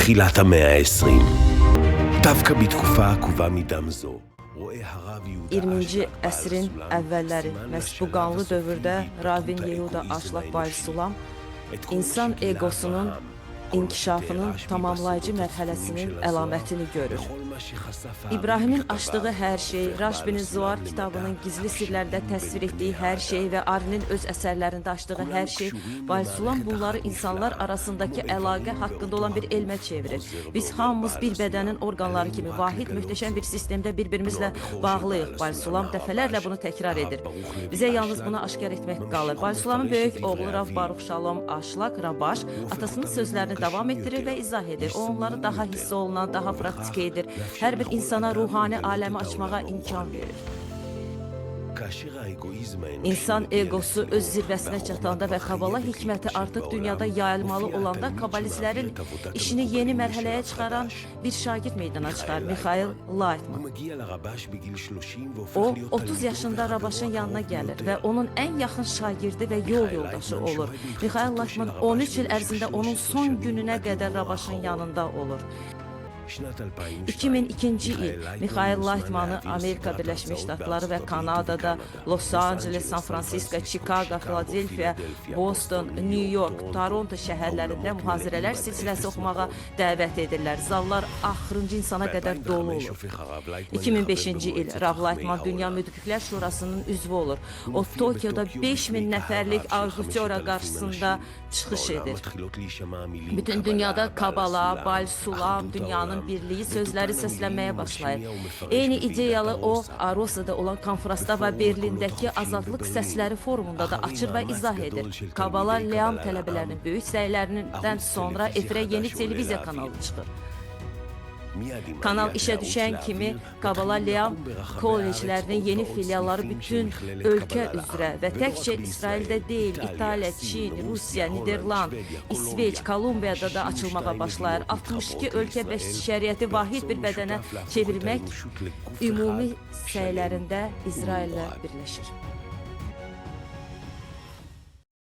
תחילת המאה ה-20. דווקא בתקופה עקובה מדם זו, רואה הרב יהודה 20-ci אשלג בעל əsrin הסולם əvvəlləri סימן məhz bu לשלב qanlı הסופי dövrdə להתפתחות Rabin Yehuda האגואיזם Aşlaq האנושי. Baal Sulam את כל מה insan שגילה egosunun אברהם, כל מה inkişafının שתיאר רשב"י tamamlayıcı בסודות mərhələsinin הצפונים של הזוהר, əlamətini görür. וכל מה שחשף הארי İbrahimin בכתביו, açdığı hər şey, הופך בעל Raşbinin הסולם Zohar למדע kitabının gizli sirlərdə הקשורים təsvir בין etdiyi בני hər şey האדם. və Arinin öz əsərlərində açdığı hər כולנו şey קשורים Baal Sulam למערכת bunları אחת insanlar נפלאה, arasındakı כמו əlaqə איברים haqqında באותו olan bir הגוף, elmə çevirir. חוזר Biz ואומר hamımız בעל bir הסולם, bədənin orqanları עלינו kimi רק vahid, לגלות möhtəşəm זאת. bir sistemdə bir-birimizlə בנו הבכור של bağlıyıq. בעל Baal הסולם, Sulam הרב dəfələrlə אש, bunu təkrar הרב edir. ברוך לוי Bizə yalnız אשלג, bunu aşkar etmək ממשיך qalır. Baal Sulamın ומפרש böyük את oğlu דברי Rav אביו. Baruch Shalom Aşlaq Rabaş הוא הופך atasının אותם sözlərini למוחשים davam etdirir יותר, və izah edir. O onları יישומיים daha יותר, hiss olunan, daha ובכך praktiki edir. לאפשר Hər bir לכל insana אדם ruhani לגלות aləmi את açmağa העולם imkan הרוחני. verir. כאשר האגואיזם האנושי İnsan מגיע egosu לשיאו öz zirvəsinə והחוכמה çatanda və כבר Kabala חייבת hikməti להתפשט artıq dünyada בעולם, yayılmalı מופיע olanda התלמיד שמעביר kabalistlərin את עבודת işini yeni המקובלים mərhələyə לשלב çıxaran חדש. bir şagird meydana çıxar, מיכאל Mixail לייטמן. Lightman. הוא מגיע לרבש בגיל 30 והופך O להיות 30 תלמידו yaşında וחברו Rabaşın yanına הקרוב gəlir və ביותר. onun ən yaxın şagirdi və yol Mixail yoldaşı Lightman olur. שוהה Mixail בהתפתחותו של Lightman הרבש 13 il במשך ərzində onun 13 son שנים gününə עד qədər יומו Rabaşın האחרון. yanında olur. שנת 2002, 2002-ci il מיכאל לייטמן Mixail מוזמן Lightmanı להעביר Amerika סדרת Birləşmiş הרצאות Ştatları və בארצות הברית Kanadada, ובקנדה, Los לוס Angeles, אנג'לס, San סן Fransisko, פרנסיסקו, Chicago, שיקגו, Filadelfiya, פילדלפיה, Boston, בוסטון, New ניו York, יורק, Toronto טורונטו, şəhərlərində האולמות מלאים mühazirələr עד אפס silsiləsi oxumağa מקום. dəvət edirlər. Zallar axırıncı insana qədər dolu ב-2005 olur. הופך הרב לייטמן לחבר 2005-ci il במועצת Rav חכמי Lightman Dünya העולם. Müdriklər Şurasının üzvü olur. הוא O מופיע Tokioda בטוקיו 5000 בפני קהל nəfərlik רב של auditoriya 5,000 qarşısında אנשים. çıxış בעולם edir. מתחילות להישמע המילים Bütün קבלה, dünyada בעל Kabala, הסולם, Baal Sulam, אחדות dünyanın העולם, birliyi sözləri ואת אותן səslənməyə המילים הוא başlayır. משמיע ומפרש Eyni בוועידת ideyalı o ארוסה. Arosa'da olan konfransda və בפורום הקולות Berlindəki החופשיים Azadlıq בברלין, Səsləri forumunda da אחרי açır və מאמץ izah גדול edir. של Kabala תלמידי Leam קבלה לעם, tələbələrinin böyük səylərindən ערוץ sonra טלוויזיה efirə yeni חדש עולה televiziya לאוויר. kanalı çıxır. מיד עם Kanal עליית işə הערוץ düşən kimi לאוויר, Kabala מתחילים Leam לקום ברחבי הארץ kolleclərinin עוד yeni ועוד filialları סניפים של bütün מכללת ölkə קבלה üzrə לעם, və ולא רק təkcə İsraildə בישראל, deyil, איטליה, İtaliya, סין, Çin, רוסיה, Rusiya, הולנד, Niderland, שוודיה, İsveç, קולומביה, Kolumbiyada da açılmağa 62 başlayır. מדינות 62 מתחברות ölkə לישראל, bəşəriyyəti vahid bir ברצון bədənə משותף להפוך את çevirmək האנושות לגוף ümumi אחד, שלם səylərində İsraillə ומאוחד. birləşir.